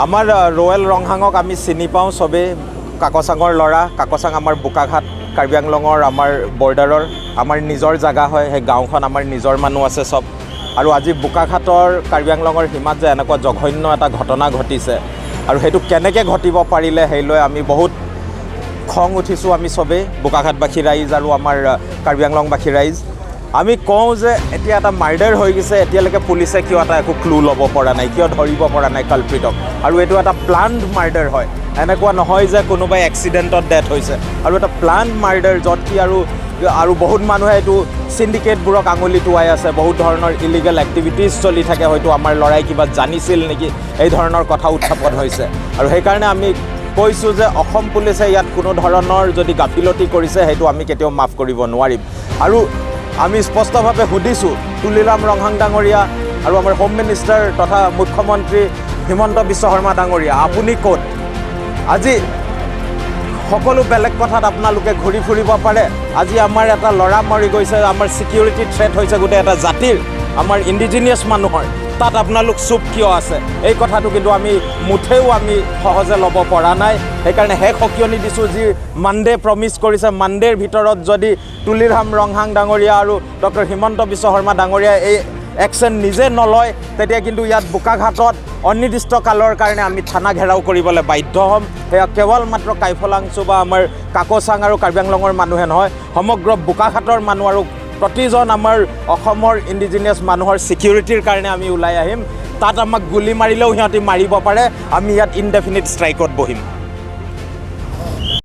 আমাৰ ৰয়েল ৰংহাঙক আমি চিনি পাওঁ চবেই। কাকচাঙৰ ল'ৰা। কাকচাং আমাৰ বোকাখাট, কাৰ্বি আংলঙৰ আমাৰ বৰ্ডাৰৰ, আমাৰ নিজৰ জেগা হয়। সেই গাঁওখন আমাৰ নিজৰ মানুহ আছে চব। আৰু আজি বোকাখাটৰ, কাৰ্বি আংলঙৰ সীমাত যে এনেকুৱা জঘন্য এটা ঘটনা ঘটিছে আৰু সেইটো কেনেকৈ ঘটিব পাৰিলে, সেই লৈ আমি বহুত খং উঠিছোঁ। আমি চবেই বোকাখাটবাসী ৰাইজ আৰু আমাৰ কাৰ্বি আংলংবাসী ৰাইজ, আমি কওঁ যে এতিয়া এটা মাৰ্ডাৰ হৈ গৈছে, এতিয়ালৈকে পুলিচে কিয় এটা একো ক্লু ল'ব পৰা নাই? কিয় ধৰিব পৰা নাই কালপ্ৰিটক? আৰু এইটো এটা প্লান্ড মাৰ্ডাৰ হয়। এনেকুৱা নহয় যে কোনোবাই এক্সিডেণ্টত ডেথ হৈছে। আৰু এটা প্লান্ড মাৰ্ডাৰ, য'ত কি আৰু বহুত মানুহে এইটো চিণ্ডিকেটবোৰক আঙুলি টোৱাই আছে। বহুত ধৰণৰ ইলিগেল এক্টিভিটিজ চলি থাকে, হয়তো আমাৰ ল'ৰাই কিবা জানিছিল নেকি, এই ধৰণৰ কথা উত্থাপন হৈছে। আৰু সেইকাৰণে আমি কৈছোঁ যে অসম পুলিচে ইয়াত কোনো ধৰণৰ যদি গাফিলতি কৰিছে, সেইটো আমি কেতিয়াও মাফ কৰিব নোৱাৰিম। আৰু আমি স্পষ্টভাৱে সুধিছোঁ তুলিৰাম ৰংহাং ডাঙৰীয়া আৰু আমাৰ হোম মিনিষ্টাৰ তথা মুখ্যমন্ত্ৰী হিমন্ত বিশ্ব শৰ্মা ডাঙৰীয়া, আপুনি ক'ত আজি? সকলো বেলেগ কথাত আপোনালোকে ঘূৰি ফুৰিব পাৰে। আজি আমাৰ এটা ল'ৰা মৰি গৈছে, আমাৰ ছিকিউৰিটি থ্ৰেট হৈছে গোটেই এটা জাতিৰ, আমাৰ ইণ্ডিজিনিয়াছ মানুহৰ, তাত আপোনালোক চুপ কিয় আছে? এই কথাটো কিন্তু আমি মুঠেও আমি সহজে ল'ব পৰা নাই। সেইকাৰণে শেষ সকিয়নি দিছোঁ, যি মানডে প্ৰমিছ কৰিছে, মানডেৰ ভিতৰত যদি তুলিৰাম ৰংহাং ডাঙৰীয়া আৰু ডক্টৰ হিমন্ত বিশ্ব শৰ্মা ডাঙৰীয়াই এই একশ্যন নিজে নলয়, তেতিয়া কিন্তু ইয়াত বোকাঘাটত অনিৰ্দিষ্ট কালৰ কাৰণে আমি থানা ঘেৰাও কৰিবলৈ বাধ্য হ'ম। সেয়া কেৱল মাত্ৰ কাইফলাংচু বা আমাৰ কাকচাং আৰু কাৰ্বি আংলঙৰ মানুহে নহয়, সমগ্ৰ বোকাঘাটৰ মানুহ আৰু প্ৰতিজন আমাৰ অসমৰ ইণ্ডিজিনিয়াছ মানুহৰ ছিকিউৰিটিৰ কাৰণে আমি ওলাই আহিম। তাত আমাক গুলি মাৰিলেও সিহঁতি মাৰিব পাৰে, আমি ইয়াত ইনডেফিনিট ষ্ট্ৰাইকত বহিম।